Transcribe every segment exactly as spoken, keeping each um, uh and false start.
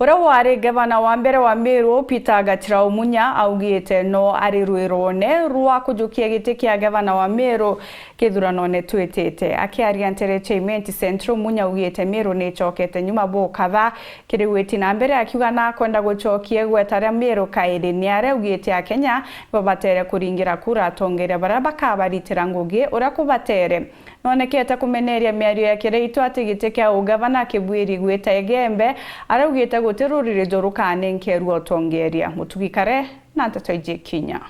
Uria wari ngavana wa mbere wa Meru, Peter Gatirau Munya, augite no ari rwirone rwa kujukia giti kia ngavana wa Meru kithuranone twitite. Akiaria ntere cia Imenti Central, Munya augite Meru ni icokete nyuma bukatha kiri gwiti na mbere, akiuga nakwenda gucokia igweta ria Meru kairi. Ni aria augite Akenya nibo batere kuringira kura atongeria baria bakabaritira ngugi uria kubatere. Nonekete kumeneria miario ya Kiraitu ati giti kia ugavana kibuiri gwita Igembe, araugite guti ruririjo rukanenkerua utongeria. Mutugi Kare na nteto iji kinya.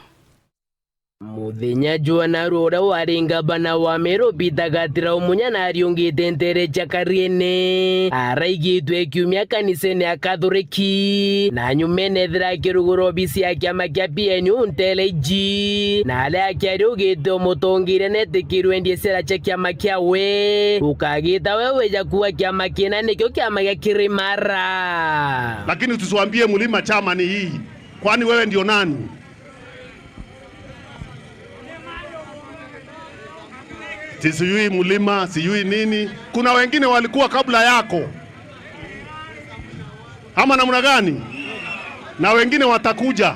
Muthenya jwa narua uria wari ngavana wa Meru Peter Gatirau Munya nariungite ntere cia Kariene, araigitwe kiumia kanisene ya Kathoriki, na nyumene ethira akirugura obisi ya kiama kia P N U ntere iji, na aria akiari ugite umutongeria netikirwe endie sera cia kiama kiawe, ukagita we wija kuuga kiama kina nikio kiama gia Kirimara. Lakini tusiwambie Mulima chama ni hii. Kwani wewe ndio nani? Ti sijui Mulima, sijui nini. Kuna wengine walikuwa kabla yako. Ama namna gani? Na wengine watakuja.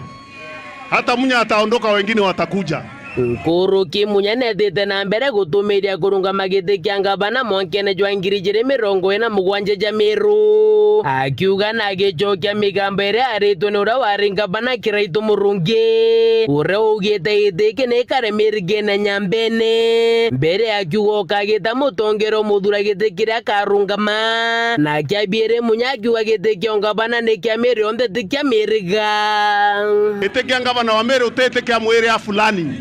Hata Munya ataondoka, wengine watakuja. Nkuruki Munya nethite na mbere gutumiria kurungama giti kia ngavana mwankene jwa ngiri ijiri mirongo iri na mugwanja ja Meru, akiuga na agicokia migambo iria aritwe ni uria wari ngavana Kiraitu Murungi, uria ugite giti giki ni kare mirigene nyambene, mbere akiuga ukagita mutongeria umuthura giti kiria akarungama, na kia biiri Munya akiuga giti kia ungavana ni kia Meru yonthe, ti kia Miriga. Giti kia ngavana wa Meru ti giti kia mwiria fulani.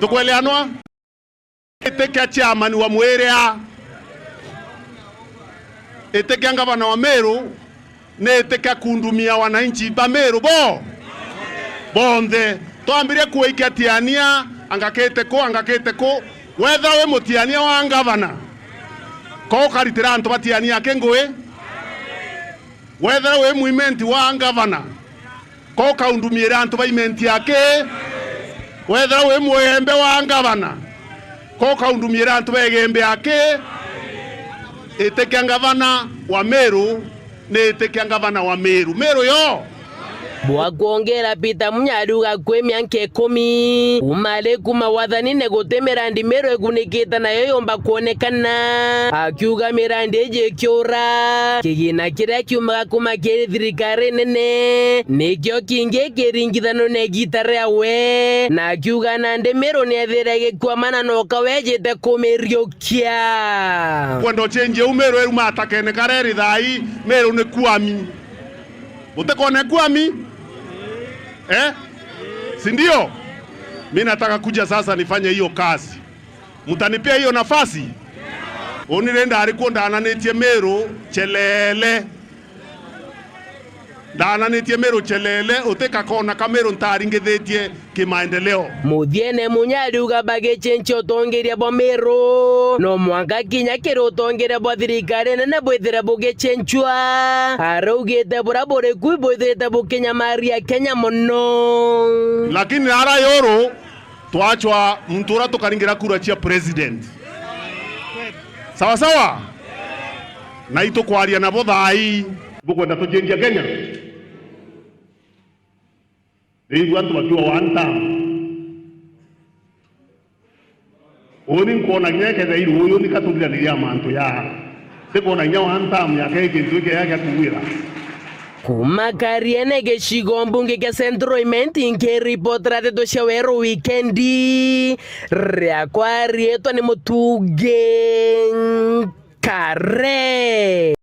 Tukweleanwa? Giti kia chairman wa mwiria. Giti kia ngavana wa Meru ni giti kia kuundumia wananchi ba Meru bo bonthe. Twambirie kuikia Tiania, angakite ku, angakite ku. Wethira wi mutiania wa ngavana, ko ukaritira antu ba Tiania aki ngui? Wethira wi mwimenti wa ngavana, ko ukaundumiira antu ba Imenti aki? Wethira wi mugembe wa ngavana, ko ukaundumiira antu ba Igembe aki? Itikia ngavana wa Meru, ni itikia ngavana wa Meru. Meru yo? Bwa kwongera, Peter Munya ariuga kwi mianka ikumi kuuma ari kuuma wathanine, guti mirandi Meru igunikite nayo yumba kwonekana, akiuga mirandi iji ikiura, kigina kiria kiumaga kuuma kiri thirikari nene nikio kingi kiringithanio na igita riawe, na akiuga nandi Meru ni ethire igikwama na noka wejite kumiriukia. Kwenda ucenjie u Meru iruma atakene karia iri thaa ii, Meru ni kwami. Utikone kwami? Eh? Si ndio? Mi nataka kuja sasa nifanye hiyo kazi. Mtanipea hiyo nafasi? Uni ri ndari kuo ndananitie Meru chelele. Ndananitie Meru chelele, utika kona ka Meru ntaringithitie kimaendeleo. Muthiene Munya ariuga bagicenjia utongeria bwa Meru, no mwanka kinya kiri utongeria bwa thirikari nene bwithire bugicenjua. Araugite buria buri ku bwithite bukinyamaria Kenya mono. Lakini ara yuru, twachwa muntu uria tukaringira kura cia president. Sawa sawa? Na itukwaria nabo thaa ii. Bukwenda tucenjia Kenya? Riu antu bakiuga one term. Uni nkwona kinya ikethira iruuyu nika tuthiraniria mantu ya. Ndikwona kinya one term yake ikintu ikea gia kugwira. Kuuma Kariene gicigo mbunge kia Central Imenti, nkiripotera ndeto cia weru wikendi, riakwa riitwa ni Mutugi Kare.